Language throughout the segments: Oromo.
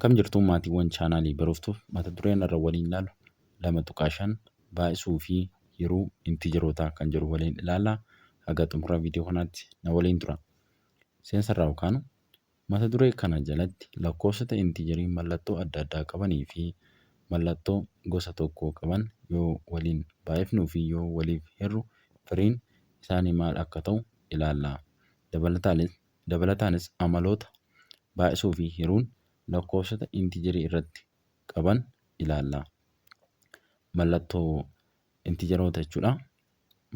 Akkam jirtu maatiiwwan chaanaalii Baruuftuuf mata dureen irra waliin ilaalu 2.5 baay'isuu fi hiruu intiijarootaa kan jedhu waliin ilaalla. Haga xumura viidiyoo kanaatti na waliin tura. Seensa irraa kaanu mata duree kana jalatti lakkoofsota intiijarii mallattoo adda addaa qabanii fi mallattoo gosa tokkoo qaban yoo waliin baay'ifnuu fi yoo waliif hirru firiin isaanii maal akka ta'u ilaalla. Dabalataanis amaloota baay'isuu fi hiruun lakkoofsota intiijarii irratti qaban ilaalla. Mallattoo intiijaroota jechuudha.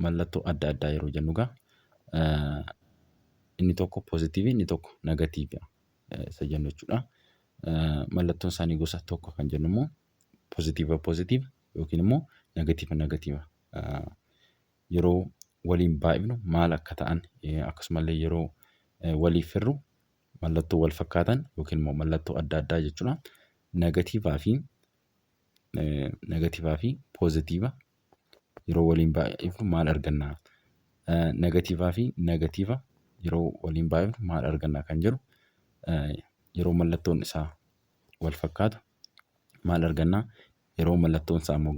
Mallattoo adda addaa yeroo jennu egaa inni tokko poozitiivii inni tokko negatiiva isa jennu jechuudha. Mallattoon isaanii gosa tokko kan jennu immoo poozitiiva poozitiiva yookiin immoo negatiiva negatiiva yeroo waliin baay'ifnu maal akka ta'an akkasumallee yeroo waliif hirru mallattoo wal fakkaatan yookiin immoo mallattoo adda addaa jechuudha. Negatiivaa fi poozitiiva yeroo waliin baay'ifnu maal arganna? Negatiivaa fi negatiiva yeroo waliin baay'ifnu maal arganna kan jedhu, yeroo mallattoon isaa wal fakkaatu maal arganna? Yeroo mallattoon isaa immoo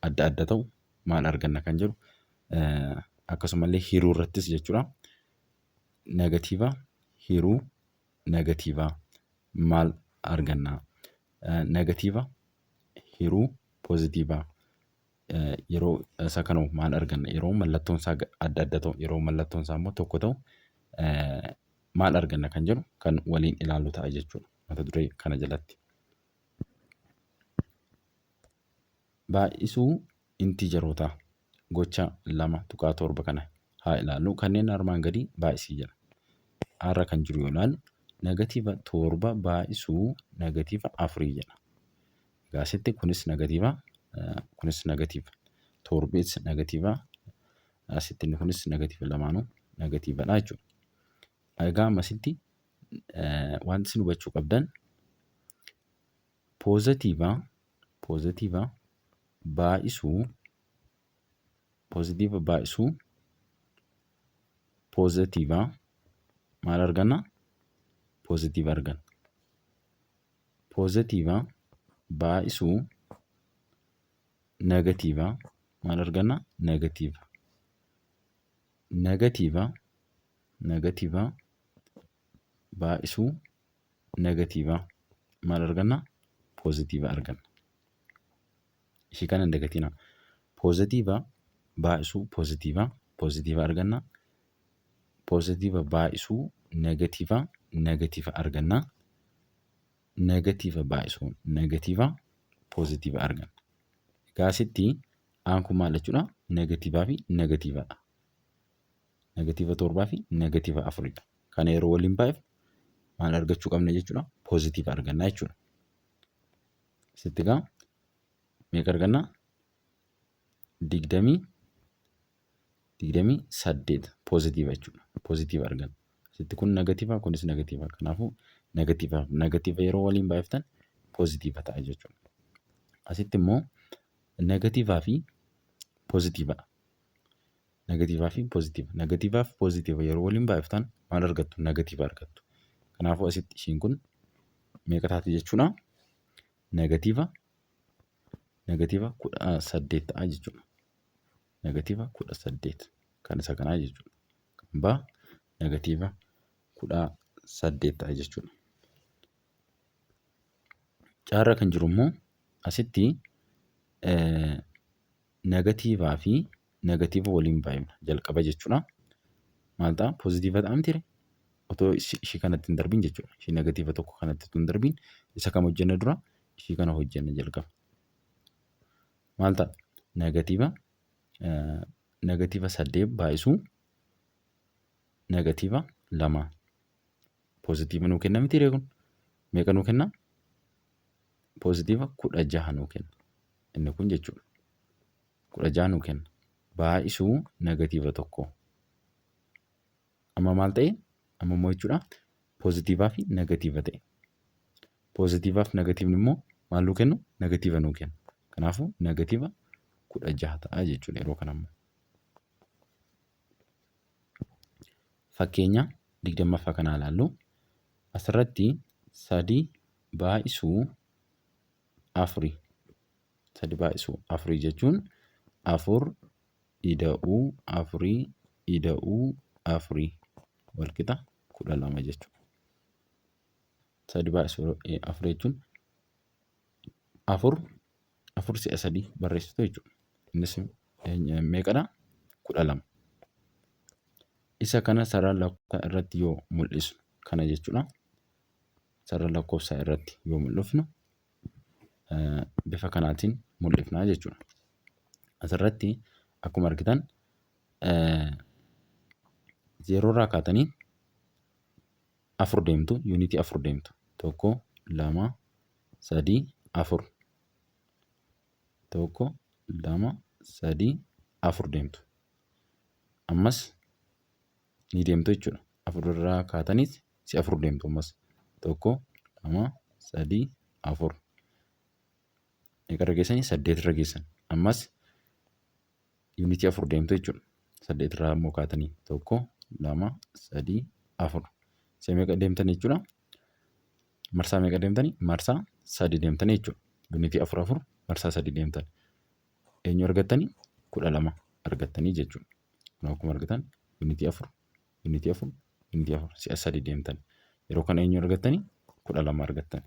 adda adda ta'u maal arganna kan jedhu, akkasumallee hiruu irrattis jechuudha. Negatiiva hiruu negatiivaa maal arganna? Negatiiva hiruu poozitiivaa yeroo isa kana maal arganna? Yeroo mallattoon isaa adda adda ta'u, yeroo mallattoon isaa immoo tokko ta'u maal arganna kan jedhu kan waliin ilaallu ta'a jechuudha mata duree kana jalatti. Baay'isuu intiijarootaa gocha 2.7 kana haa ilaallu. Kanneen armaan gadii baay'isii jedha. Har'a kan jiru yoo ilaallu negatiiva 7 baay'isuu negatiiva 4 jedha. Egaa asitti kunis negatiiva, kunis negatiiva. Torbis negatiiva, asitti inni kunis negatiiva, lamaanuu negatiivadha jechuudha. Egaa ammasitti wanti isin hubachuu qabdan poozitiiva baay'isuu poozitiiva baay'isuu poozitiiva maal arganna? Poozitiiva arganna. Poozitiiva baay'isuu negatiiva maal arganna? Negatiiva. Negatiiva baay'isuu negatiiva maal arganna? Poozitiiva arganna. Ishii kana hin dagatinaa. Poozitiiva baay'isuu poozitiiva poozitiiva arganna. Poozitiiva baay'isuu negatiiva negatiiva arganna. Negatiiva baay'isuu negatiiva poozitiiva arganna. Egaa asitti aan kun maal jechuudha? Negatiivaa fi negatiivadha. Negatiiva 7 fi negatiiva 4dha. Kana yeroo waliin baay'ifnu maal argachuu qabna jechuudha? Poozitiiva arganna jechuudha. Asitti egaa meeqa arganna? 28 poozitiiva jechuudha. Poozitiiva arganna. Asitti kun negatiiva, kunis negatiiva. Kanaafuu negatiiva negatiiva yeroo waliin baay'iftan poozitiiva ta'a jechuudha. Asitti immoo negatiivaa fi poozitiivadha. Negatiivaa fi poozitiiva. Negatiivaa fi poozitiiva yeroo waliin baay'iftan maal argattu? Negatiiva argattu. Kanaafuu asitti ishiin kun meeqa taati jechuudha? Negatiiva 18 ta'a jechuudha. Negatiiva 18 kan isa kanaa jechuudha. Kan baa negatiiva 18 ta'a jechuudha. Caarra kan jiru immoo asitti negatiivaa fi negatiiva waliin baay'ifna jalqaba jechuudha. Maal ta'a? Poozitiiva ta'a mitiire? Otoo ishii kanatti hin darbiin jechuudha. Ishii negatiiva tokko kanatti otoo hin darbiin isa kam hojjenna dura? Ishii kana hojjenna jalqaba. Maal ta'a? Negatiiva 8 baay'isuu negatiiva 2 poozitiiva nuu kenna mitiire kun? Meeqa nuu kenna? Poozitiiva 16 nuu kenna. Inni kun jechuudha. 16 nuu kenna. Baay'isuu negatiiva 1. Amma maal ta'e? Amma immoo jechuudha poozitiivaa fi negatiiva ta'e. Poozitiivaa fi negatiivni immoo maal nuu kennu? Negatiiva nuu kennu. Kanaafuu negatiiva 16 ta'a jechuudha yeroo kana immoo. Fakkeenya 20ffaa kanaa ilaallu. Asirratti 3 baay'isuu afurii. Sadi baay'isuu afurii jechuun afur ida'uu afurii ida'uu afurii walqixa 12 jechuudha. Sadi baay'isuu afurii jechuun afur afur si'a sadii barreessitu jechuudha. Innis meeqadha? 12. Isa kana sarara lakkoofsaa irratti yoo mul'isnu kana jechuudha. Sarara lakkoofsaa irratti yoo mul'ifnu bifa kanaatiin mul'ifnaa jechuudha. Asirratti akkuma argitan zeeroo irraa kaatanii afur deemtu, yuunitii afur deemtu. Tokko, lama, sadii, afur. Tokko, lama, sadii, afur deemtu. Ammas ni deemtu jechuudha. Afur irraa kaataniis si afur deemtu ammas. Tokko, lama, sadii, afur. Meeqa irra geessanii? Saddeet irra geessan. Ammas yuunitii afur deemtu jechuudha. Saddeet irraa immoo kaatanii tokko, lama, sadii, afur. Si'a meeqa deemtan jechuudha? Marsaa meeqa deemtanii? Marsaa sadi deemtanii jechuudha. Yuunitii afur afur marsaa sadi deemtan. Eenyu argattanii? 12 argattanii jechuudha. Kun akkuma argitan yuunitii afur, yuunitii afur, yuunitii afur si'a sadi deemtan. Yeroo kana eenyu argattanii? 12 argattan.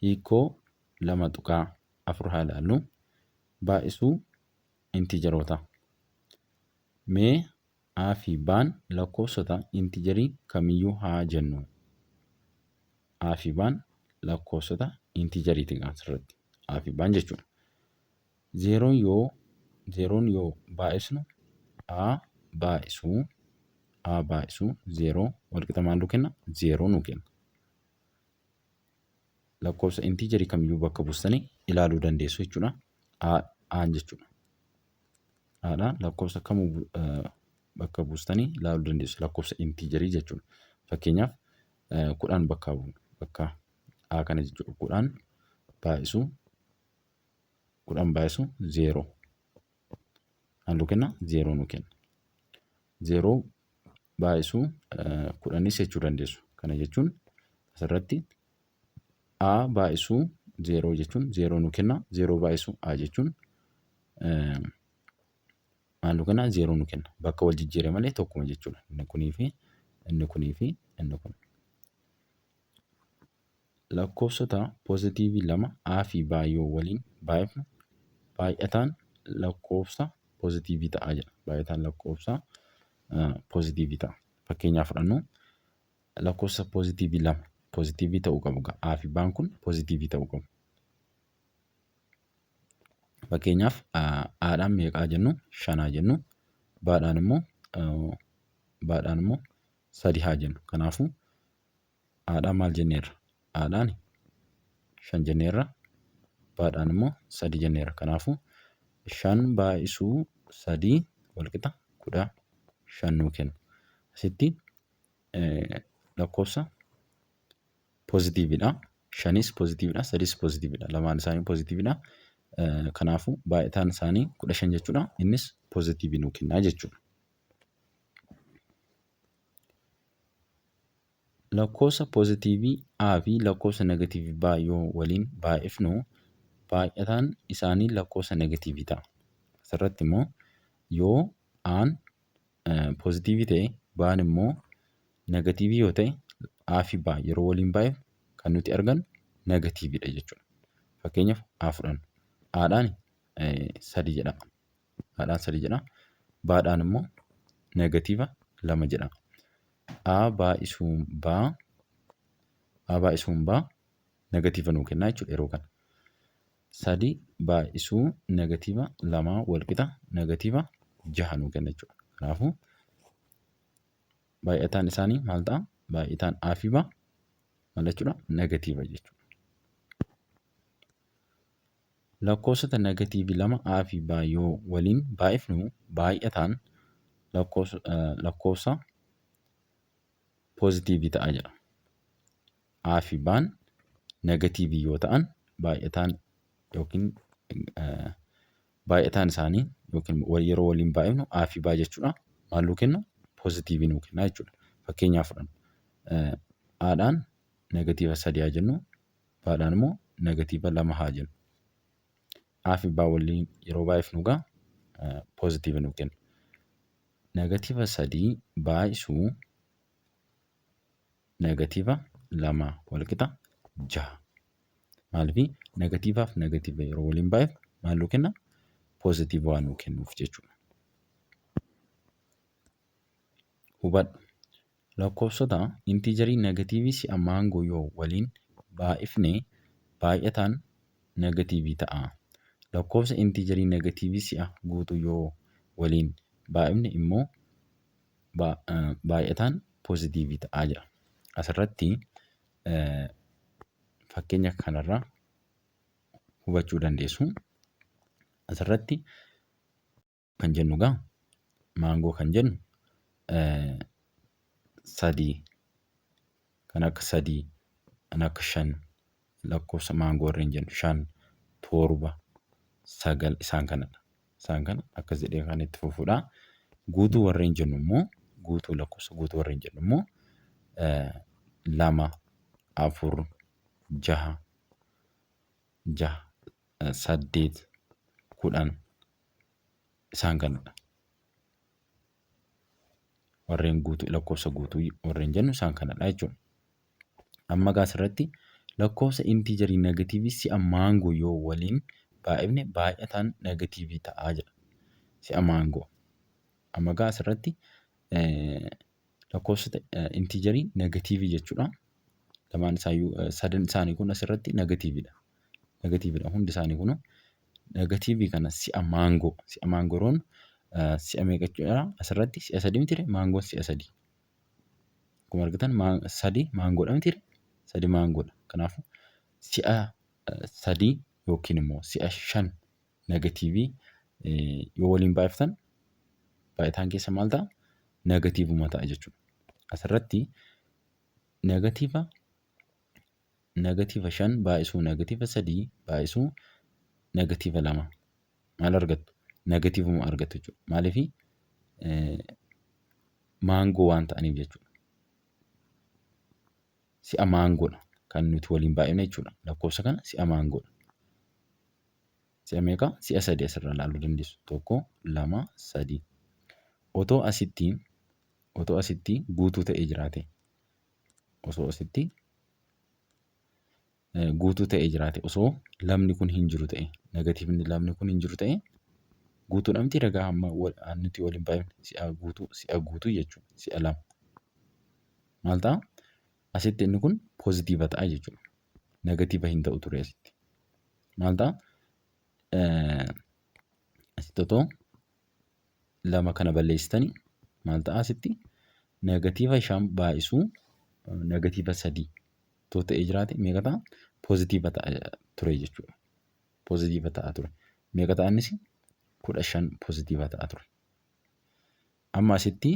Hiikoo 2.4 haa ilaallu. Baay'isuu intiijarootaa. Mee A fi B'n lakkoofsota intiijarii kamiyyuu haa jennu. A fi B'n lakkoofsota intiijariiti asirratti. A fi B'n jechuudha. Zeeroon yoo baay'isnu A baay'isuu A baay'isuu zeeroo walqixa maal nuu kenna? Zeeroo nuu kenna. Lakkoofsa intiijarii kamiyyuu bakka buustanii ilaaluu dandeessu jechuudha. A'n jechuudha. A'dha lakkoofsa kamuu bakka buustanii ilaaluu dandeessu lakkoofsa intiijarii jechuudha. Fakkeenyaaf 10 bakka buuna bakka A kana jechuudha. 10 baay'isuu 10 baay'isuu zeeroo. Maal nuu kenna? Zeeroo nuu kenna. Zeeroo baay'isuu kudhanis jechuu dandeessu. Kana jechuun asirratti A baay'isuu zeeroo jechuun zeeroo nuu kenna. Zeeroo baay'isuu A jechuun maal nuu kenna? Zeeroo nuu kenna. Bakka wal jijjiire malee tokkuma jechuudha. Inni kunii fi inni kunii fi inni kun. Lakkoofsota poozitiivii lama A fi B yoo waliin baay'ifnu baay'ataan lakkoofsa poozitiivii ta'a jedha. Baay'ataan lakkoofsa poozitiivii ta'a. Fakkeenyaaf fudhannu lakkoofsa poozitiivii lama poozitiivii ta'uu qabu. A fi B'n kun poozitiivii ta'uu qabu. Fakkeenyaaf A'dhaan meeqaa jennu shanaa jennu B'dhaan immoo B'dhaan immoo sadi haa jennu. Kanaafuu A'dhaan maal jenneerra? A'dhaan shan jenneerra. B'dhaan immoo sadi jenneerra. Kanaafuu shan baay'isuu sadii walqixa 15 nuu kenna. Asitti lakkoofsa poozitiiviidha. Shanis poozitiiviidha, sadis poozitiiviidha. Lamaan isaanii poozitiiviidha. Kanaafuu baay'ataan isaanii 15 jechuudha. Innis poozitiivii nuu kenna jechuudha. Lakkoofsa poozitiivii A fi lakkoofsa negatiivii B yoo waliin baay'ifnu baay'ataan isaanii lakkoofsa negatiivii ta'a. Asirratti immoo yoo A'n poozitiivii ta'e B'n immoo negatiivii yoo ta'e A fi B yeroo waliin baay'ifnu kan nuti argannu negatiiviidha jechuudha. Fakkeenyaaf A fudhannu. A'dhaan sadi jedha. A'dhaan sadi jedha. B'dhaan immoo negatiiva lama jedha. A baay'isuun B A baay'isuun B negatiiva nuu kenna jechuudha yeroo kana. Sadi baay'isuu negatiiva lama walqixa negatiiva jaha nuu kenna jechuudha. Kanaafuu baay'ataan isaanii maal ta'a? Baay'ataan A fi B maal jechuudha? Negatiiva jechuudha. Lakkoofsota negatiivii lama A fi B yoo waliin baay'ifnu baay'ataan lakkoofsa poozitiivii ta'a jedha. A fi B'n negatiivii yoo ta'an baay'ataan yookiin baay'ataan isaanii yookiin yeroo waliin baay'ifnu A fi B jechuudha. Maal nuu kenna? Poozitiivii nuu kenna jechuudha. Fakkeenyaaf fudhannu. Aadhaan negatiiva 3 haa jennu, baadhaan immoo negatiiva 2 haa jennu. A fi B waliin yeroo baay'ifnu egaa poozitiiva nuu kenna. Negatiiva 3 baay'isuu negatiiva 2 walqixa 6. Maaliif negatiivaaf negatiiva yeroo waliin baay'ifnu maal nuu kenna? Poozitiiva waan nuu kennuuf jechuudha. Hubadhu. Lakkoofsota intiijarii negatiivii si'a maangoo yoo waliin baay'ifne baay'ataan negatiivii ta'a. Lakkoofsa intiijarii negatiivii si'a guutuu yoo waliin baay'ifne immoo baay'ataan poozitiivii ta'a jedha. Asirratti fakkeenya kanarraa hubachuu dandeessu. Asirratti kan jennu egaa maangoo kan jennu sadii kan akka sadii kan akka shan lakkoofsa maangoo warreen jennu shan torba sagal isaan kanadha. Isaan kana akkas jedhee kan itti fufuudha. Guutuu warreen jennu immoo guutuu lakkoofsa guutuu warreen jennu immoo lama afur jaha jaha saddeet kudhan isaan kanadha. Warreen guutuu lakkoofsa guutuu warreen jennu isaan kanadha jechuudha. Amma egaa asirratti lakkoofsa intiijarii negatiivii si'a maangoo yoo waliin baay'ifne baay'ataan negatiivii ta'a jedha. Si'a maangoo. Amma egaa asirratti lakkoofsota intiijarii negatiivii jechuudha. Lamaan isaayyuu sadan isaanii kun asirratti negatiiviidha. Negatiiviidha hundi isaanii kun negatiivii kana si'a maangoo si'a maangoo yeroon si'a meeqa jechuudha asirratti si'a sadii miti maangoon si'a sadii. Akkuma argitan sadi maangoodha miti sadi maangoodha. Kanaafuu si'a sadii yookiin immoo si'a shan negatiivii yoo waliin baay'iftan baay'ataan keessa maal ta'a? Negatiivuma ta'a jechuudha. Asirratti negatiiva negatiiva shan baay'isuu negatiiva sadii baay'isuu negatiiva lama maal argattu? Negatiivuma argattu jechuudha. Maaliif maangoo waan ta'aniif jechuudha. Si'a maangoodha kan nuti waliin baay'ifne jechuudha. Lakkoofsa kana si'a maangoodha. Si'a meeqa? Si'a sadii asirraa ilaaluu dandeessu. Tokko, lama, sadii. Otoo asitti guutuu ta'ee jiraate osoo asitti guutuu ta'ee jiraate osoo lamni kun hin jiru ta'e negatiivni lamni kun hin jiru ta'e guutuudha miti ragaa amma nuti waliin baay'ifne si'a guutuu jechuudha si'a lama. Maal ta'a? Asitti inni kun poozitiiva ta'a jechuudha. Negatiiva hin ta'u ture asitti. Maal ta'a? Asitti otoo lama kana balleessitanii maal ta'a asitti? Negatiiva shan baay'isuu negatiiva sadii otoo ta'ee jiraate meeqa ta'a? Poozitiiva ta'a ture jechuudha. Poozitiiva ta'a ture. Meeqa ta'a innis? 15 poozitiiva ta'a ture. Amma asitti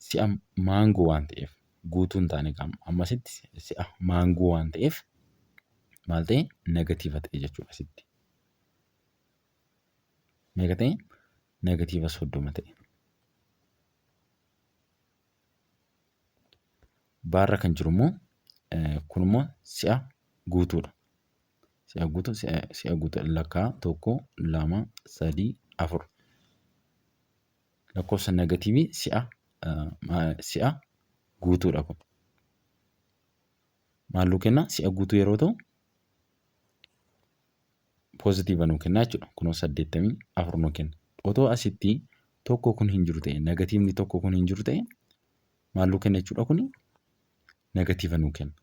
si'a maangoo waan ta'eef guutuu hin taane qaama. Amma asitti si'a maangoo waan ta'eef maal ta'e? Negatiiva ta'e jechuudha asitti. Meeqa ta'e? Negatiiva 30 ta'e. Baarra kan jiru immoo kun immoo si'a guutuudha. Si'a guutuu si'a guutuu lakkaa tokko lama sadii afur. Lakkoofsa negatiivii si'a guutuudha kun. Maal nuu kenna? Si'a guutuu yeroo ta'u poozitiiva nuu kenna jechuudha. Kunoo 84 nuu kenna. Otoo asitti tokko kun hin jiru ta'e negatiivni tokko kun hin jiru ta'e maal nuu kenna jechuudha kuni? Negatiiva nuu kenna.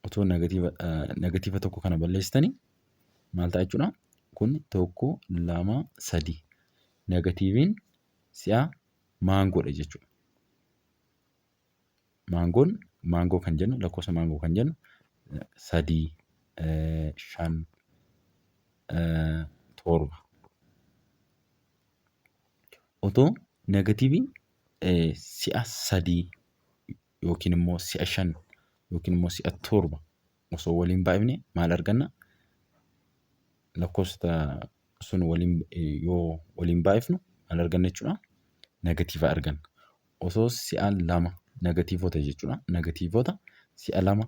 Otoo negatiiva tokko kana balleessitanii maal ta'a jechuudha? Kun tokko lama sadii. Negatiiviin si'a maangoodha jechuudha. Maangoon maangoo kan jennu lakkoofsa maangoo kan jennu sadii shan torba. Otoo negatiivii si'a sadii yookiin immoo si'a shan yookiin immoo si'a torba osoo waliin baay'ifne maal arganna? Lakkoofsa sun waliin yoo waliin baay'ifnu maal arganna jechuudha? Negatiiva arganna. Osoo si'a lama negatiivota jechuudha. Negatiivota si'a lama,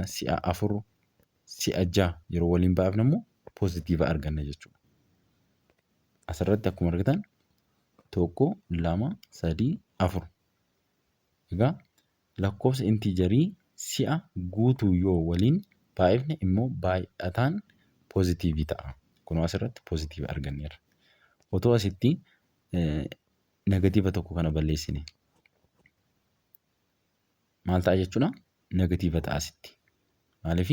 si'a afur, si'a ja'a yeroo waliin baay'ifne immoo poozitiiva arganna jechuudha. Asirratti akkuma argitan tokko, lama, sadii, afur. Egaa lakkoofsa intiijarii si'a guutuu yoo waliin baay'ifne immoo baay'ataan poozitiivii ta'a. Kunoo asirratti poozitiiva arganneerra. Otoo asitti negatiiva tokko kana balleessine maal ta'a jechuudha? Negatiiva ta'a asitti. Maaliif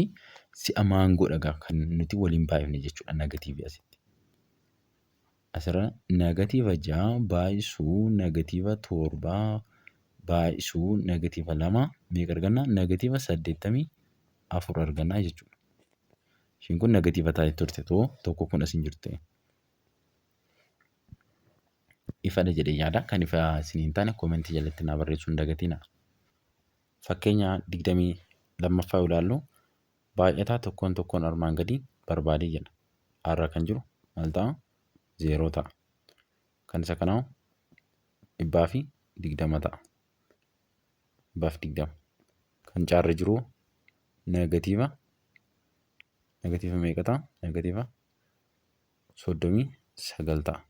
si'a maangoodha gaa kan nuti waliin baay'ifne jechuudha negatiivii asitti. Asirra negatiiva ja'a baay'isuu negatiiva torba baay'isuu negatiiva lama meeqa arganna? Negatiiva 84 arganna jechuudha. Ishiin kun negatiiva taatee turte too tokko kun as hin jirtu ta'e. Ifadha jedhee yaada. Kan ifa isin hin taane koomentii jalatti naa barreessuu hin dagatinaa. Fakkeenya 22ffaa yoo ilaallu baay'ataa tokkoon tokkoon armaan gadii barbaadii jedha. Arra kan jiru maal ta'a? Zeeroo ta'a. Kan isa kanaa 120 ta'a. 120. Kan caarra jiru negatiiva negatiiva meeqa ta'a? Negatiiva 39 ta'a.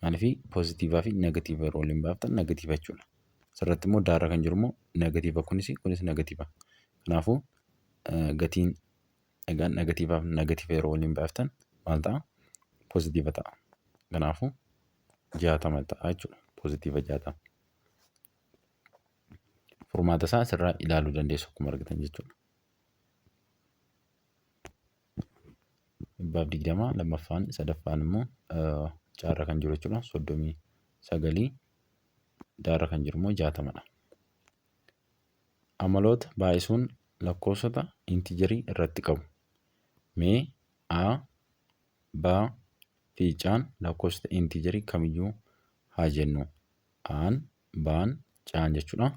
Maaliif poozitiivaa fi negatiiva yeroo waliin baaftan negatiiva jechuudha. Asirratti immoo daarra kan jiru immoo negatiiva kunis kunis negatiiva. Kanaafuu gatiin egaa negatiivaa fi negatiiva yeroo waliin baaftan maal ta'a? Poozitiiva ta'a. Kanaafuu 60 ta'a jechuudha. Poozitiiva 60. Furmaata isaa asirraa ilaaluu dandeessu akkuma argitan jechuudha. 120 lammaffaan sadaffaan immoo caarra kan jiru jechuudha. 39 daarra kan jiru immoo 60dha. Amaloota baay'isuun lakkoofsota intiijarii irratti qabu. Mee A, B fi C'n lakkoofsota intiijarii kamiyyuu haa jennu. A'n, B'n, C'n jechuudha.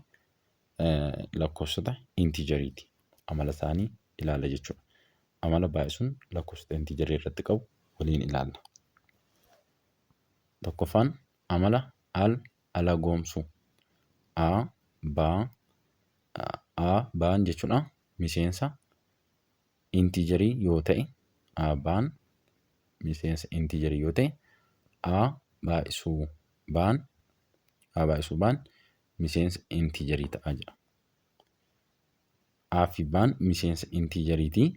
Lakkoofsota intiijariiti. Amala isaanii ilaalla jechuudha. Amala baay'isuun lakkoofsota intiijarii irratti qabu waliin ilaalla. Tokkoffaan amala al alagoomsuu. A, B, A, B'n jechuudha miseensa intiijarii yoo ta'e A, B'n miseensa intiijarii yoo ta'e A baay'isuu B'n A baay'isuu B'n miseensa intiijarii ta'a jedha. A fi B'n miseensa intiijariiti.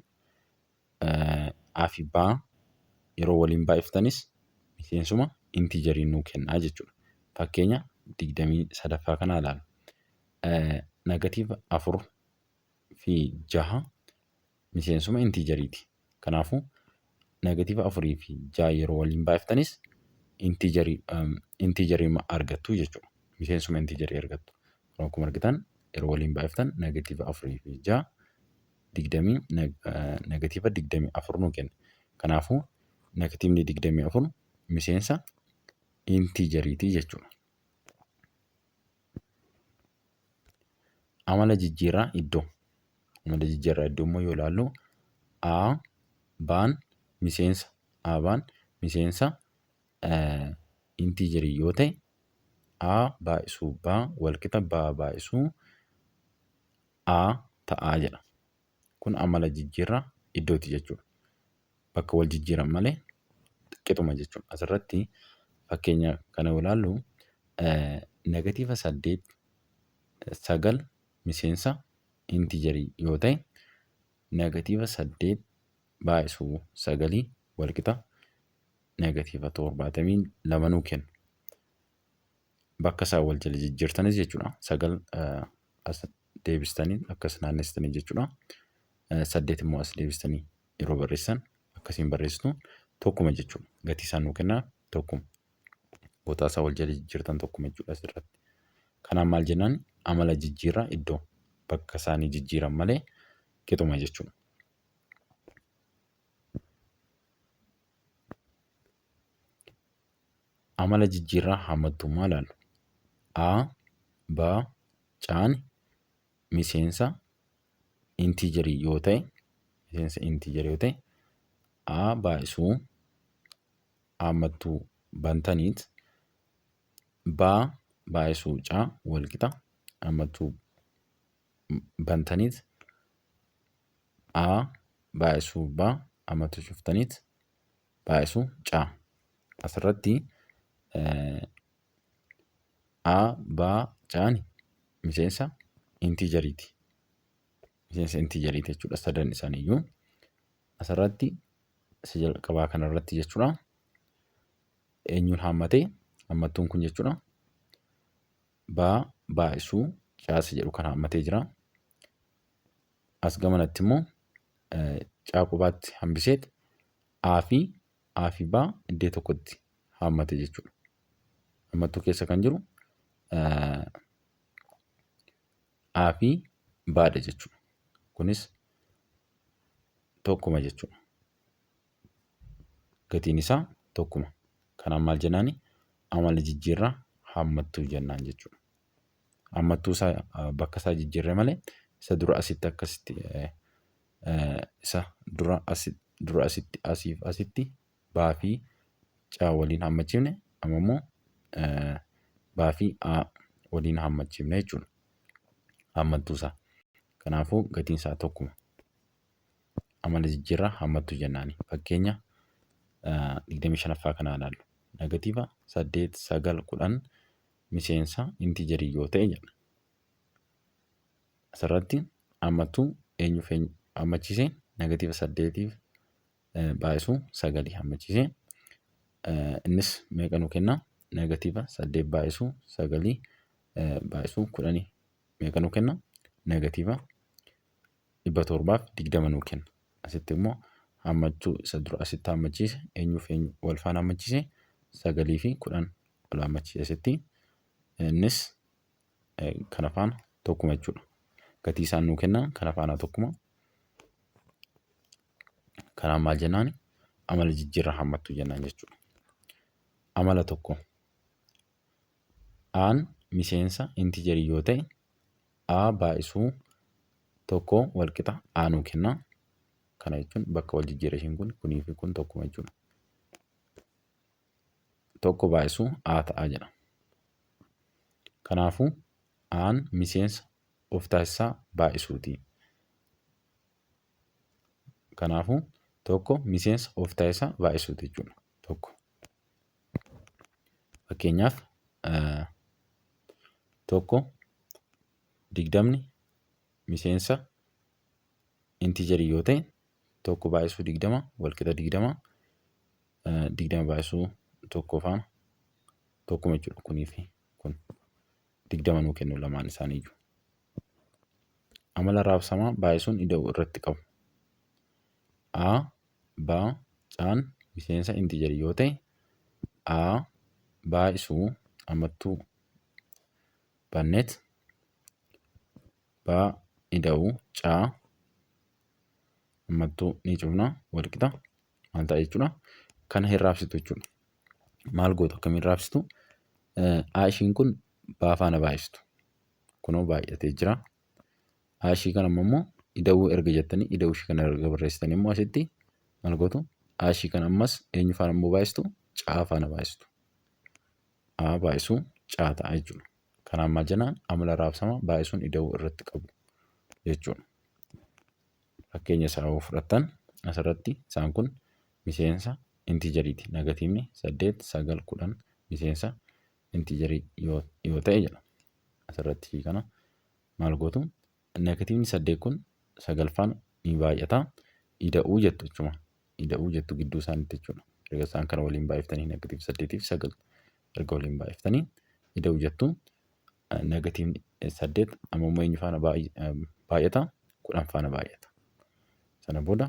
A fi B yeroo waliin baay'iftanis miseensuma intiijarii nuu kennaa jechuudha. Fakkeenya 23ffaa kana ilaalu. Negatiiva 4 fi 6 miseensuma intiijariiti. Kanaafuu negatiiva 4 fi 6 yeroo waliin baay'iftanis intiijarii argattu jechuudha. Miseensuma intiijarii argattu. Akkuma argitan yeroo waliin baay'iftan negatiiva 4 fi 6 digdamii negatiiva 24 nuu kenna. Kanaafuu negatiivni 24 miseensa intiijariiti jechuudha. Amala jijjiirraa iddoo. Amala jijjiirraa iddoo immoo yoo ilaallu A B'n miseensa A B'n miseensa intiijarii yoo ta'e A baay'isuu B walqixa B baay'isuu A ta'aa jedha. Kun amala jijjiirraa iddooti jechuudha. Bakka wal jijjiiran malee qixuma jechuudha. Asirratti fakkeenya kana yoo ilaallu negatiiva 8 9 miseensa intiijarii yoo ta'e negatiiva 8 baay'isuu 9 walqixa negatiiva 72 nuu kenna. Bakka isaa wal jala jijjiirtanis jechuudha. 9 as deebistanii akkas naannessitanii jechuudha. 8 immoo as deebistanii yeroo barreessan akkasiin barreessitu tokkuma jechuudha. Gatii isaan nuu kennaa tokkuma. Botaa isaa wal jala jijjiirtan tokkuma jechuudha asirratti. Kanaan maal jennaan amala jijjiirraa iddoo bakka isaanii jijjiiran malee qixuma jechuudha. Amala jijjiirraa haammattummaa ilaallu. A, B, C'n miseensa intiijarii yoo ta'e miseensa intiijarii yoo ta'e A baay'isuu haammattuu bantaniit B baay'isuu C wal qixa hammattuu bantaniit A baay'isuu B hammattuu cuftaniit baay'isuu C. Asirratti A, B, C'n miseensa intiijeriiti. Miseensa intiijeriiti jechuudha sadan isaaniiyyuu. Asirratti isa jalqabaa kanarratti jechuudha. Eenyuun haammatee hammattuun kun jechuudha. B baay'isuu C isa jedhu kana haammatee jira. As gamanatti immoo C qobaatti hambiseet A fi A fi B iddoo tokkotti haammate jechuudha. Hammattuu keessa kan jiru A fi B dha jechuudha. Kunis tokkuma jechuudha. Gatiin isaa tokkuma. Kanaaf maal jennaani? Amala jijjiirraa hammattuu jennaan jechuudha. Hammattuu isaa bakka isaa jijjiirre malee isa dura asitti akkasitti isa dura dura asitti asiif asitti baa fi caa waliin hammachiifne amma immoo baa fi a waliin hammachiifne jechuudha. Hammattuu isaa. Kanaafuu gatiin isaa tokkuma. Amala jijjiirraa hammattuu jennaani. Fakkeenya 25ffaa kana ilaallu. Negatiiva 8, 9, 10 miseensa intiijerii yoo ta'e jedha. Asirratti hammattuu eenyuuf hammachiise? Negatiiva 8f baay'isuu 9 hammachiise. Innis meeqa nu kenna? Negatiiva 8 baay'isuu 9 baay'isuu 10 meeqa nu kenna? Negatiiva 720 nu kenna. Asitti immoo hammachuu isa dura asitti hammachiise eenyuuf eenyu wal faana hammachiise? 9 fi 10 wal hammachiise asitti. Innis kana faana tokkuma jechuudha. Gatii isaan nuu kennan kana faana tokkuma. Kanaaf maal jennaani? Amala jijjiirraa hammattuu jennaan jechuudha. Amala tokko. Aan miseensa intiijerii yoo ta'e A baay'isuu tokko walqixa A nuu kenna. Kana jechuun bakka wal jijjiirra ishiin kun kunii fi kun tokkuma jechuudha. Tokko baay'isuu A ta'a jedha. Kanaafuu Aan miseensa of taasisaa baay'isuuti. Kanaafuu tokko miseensa of taasisaa baay'isuuti jechuudha. Tokko. Fakkeenyaaf tokko 20ni miseensa intiijerii yoo ta'e tokko baay'isuu 20 walqixa 20 20 baay'isuu tokko faana tokkuma jechuudha kunii fi kun 20 nuu kennu lamaan isaaniiyyuu. Amala raabsamaa baay'isuun ida'uu irratti qabu. A, B, C'n miseensa intiijerii yoo ta'e A baay'isuu hammattuu banneet B ida'uu C hammattuu ni cufna walqixa maal ta'a jechuudha. Kana hin raabsitu jechuudha. Maal gootu akkamiin raabsitu? A ishiin kun B faana baay'istu. Kunoo baay'atee jira. A ishii kana immoo ida'uu erga jettanii ida'uu ishii kana erga barreessitanii immoo asitti maal gootu? A ishii kana ammas eenyu faana immoo baay'istu? C faana baay'istu. A baay'isuu C ta'a jechuudha. Kanaaf maal jennaan amala raabsama baay'isuun ida'uu irratti qabu jechuudha. Fakkeenya isaa yoo fudhattan asirratti isaan kun miseensa intiijeriiti. Negatiivni 8, 9, 10 miseensa intiijerii yoo ta'e jedha. Asirratti ishii kana maal gootu? Negatiivni 8 kun 9 faana ni baay'ata. Ida'uu jettu jechuudha. Ida'uu jettu gidduu isaaniitti jechuudha. Erga isaan kana waliin baay'iftanii negatiiv 8 fi 9 erga waliin baay'iftanii ida'uu jettu. Negatiivni 8 amma immoo eenyu faana baay'ata? 10 faana baay'ata. Sana booda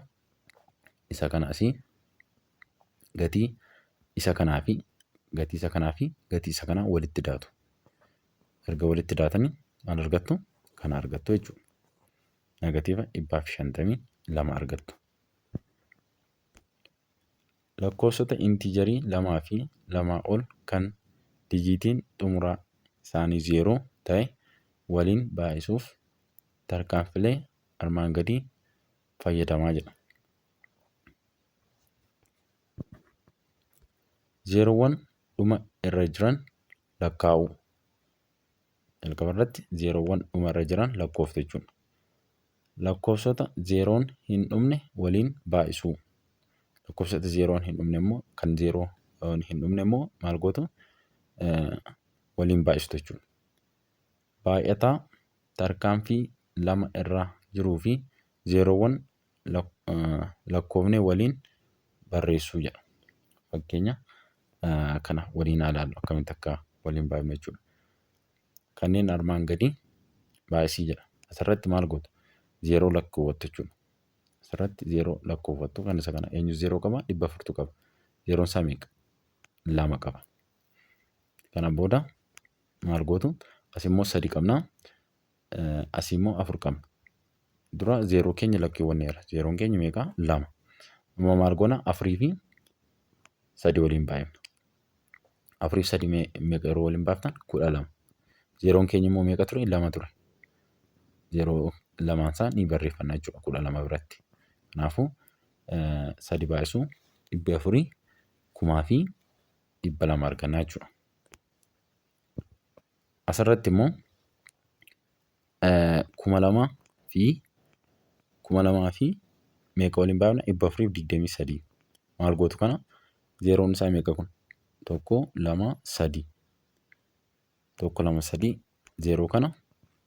isa kana asii gatii isa kanaa fi gatii isa kanaa fi gatii isa kanaa walitti daatu. Erga walitti daatanii maal argattu? Kana argattu jechuudha. Negatiiva 152 argattu. Lakkoofsota intiijarii lamaa fi lamaa ol kan dijiitiin xumuraa isaanii 0 ta'e waliin baay'isuuf tarkaanfilee armaan gadii fayyadamaa jedha. Zeeroowwan dhuma irra jiran lakkaa'uu. Jalqaba irratti zeeroowwan dhumarra jiran lakkooftu jechuudha. Lakkoofsota zeeroon hin dhumne waliin baay'isuu. Lakkoofsota zeeroon hin dhumne immoo kan zeeroo hin dhumne immoo maal gootu? Waliin baay'istu jechuudha. Baay'ataa tarkaanfii 2 irra jiruu fi zeeroowwan lakkoofne waliin barreessuu jedha. Fakkeenya kana waliin haa ilaallu akkamitti akka waliin baay'ifnu jechuudha. Kanneen armaan gadii baay'isii jedha. Asirratti maal gootu? Zeeroo lakkooftu jechuudha. Asirratti zeeroo lakkooftu kan isa kana eenyu zeeroo qaba? 400tu qaba. Zeeroon isaa meeqa? 2 qaba. Kana booda maal gootu? As immoo 3 qabna. As immoo 4 qabna. Dura zeeroo keenya lakkoofneera. Zeeroon keenya meeqa? 2. Amma maal goona? 4 fi 3 waliin baay'ifna. 4 fi 3 meeqa yeroo waliin baaftan? 12. Zeeroon keenya immoo meeqa ture? 2 ture. Zeeroo lamaan isaa ni barreeffanna jechuudha 12 biratti. Kanaafuu 3 baay'isuu 400 2,200 arganna jechuudha. Asirratti immoo 2,000 fi meeqa waliin baafna? 423. Maal gootu kana? Zeeroon isaa meeqa kun? 1 2 3. 1 2 3 zeeroo kana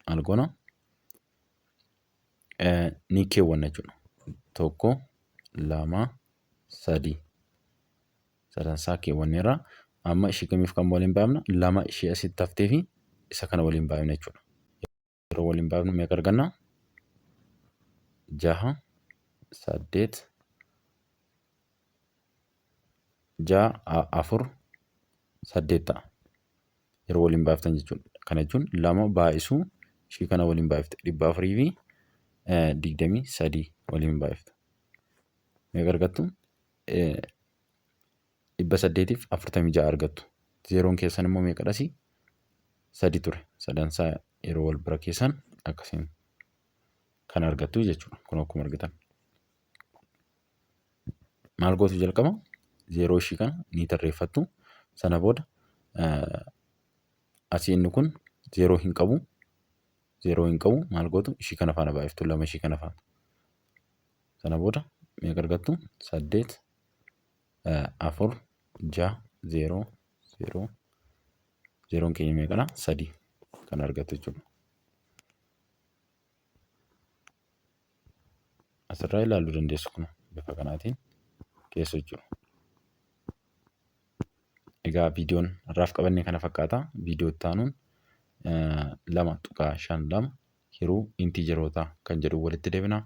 maal goona? Ni keewwanna jechuudha. 1 2 3. Sadansaa keewwanneerra. Amma ishee kamiif kan waliin baafna? 2 ishee asitti haftee fi isa kana waliin baafna jechuudha. Yeroo waliin baafnu meeqa arganna? 6 8 6 4 8 ta'a. Yeroo waliin baaftan jechuudha. Kana jechuun 2 baay'isuu ishee kana waliin baay'ifte 423 waliin baay'ifta. Meeqa argattu? 846 argattu. Zeeroon keessan immoo meeqadhasi? 3 ture. Sadansaa yeroo wal bira keessan akkasiin kan argattu jechuudha. Kun akkuma argitan. Maal gootu jalqaba? Zeeroo ishii kana ni tarreeffattu. Sana booda asii inni kun zeeroo hin qabu. Zeeroo hin qabu maal gootu? Ishii kana faana baay'iftu 2 ishii kana faana. Sana booda meeqa argattu? 8 4 6 0 0 zeeroon keenya meeqadha? 3 kan argattu jechuudha. Asirraa ilaaluu dandeessu kun bifa kanaatiin keessa jechuudha. Egaa viidiyoon har'aaf qabanne kana fakkaata. Viidiyoo itti aanuun 2.52 hiruu intiijerootaa kan jedhu walitti deebina.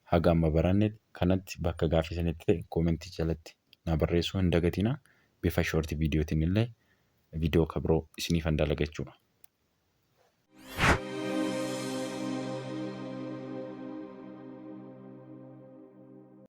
Haga amma baranne kanatti bakka gaaffii isinitti ta'e koomentii jalatti na barreessuu hin dagatinaa. Bifa shoortii viidiyootiin illee viidiyoo kan biroo isiniifan dalaga jechuudha.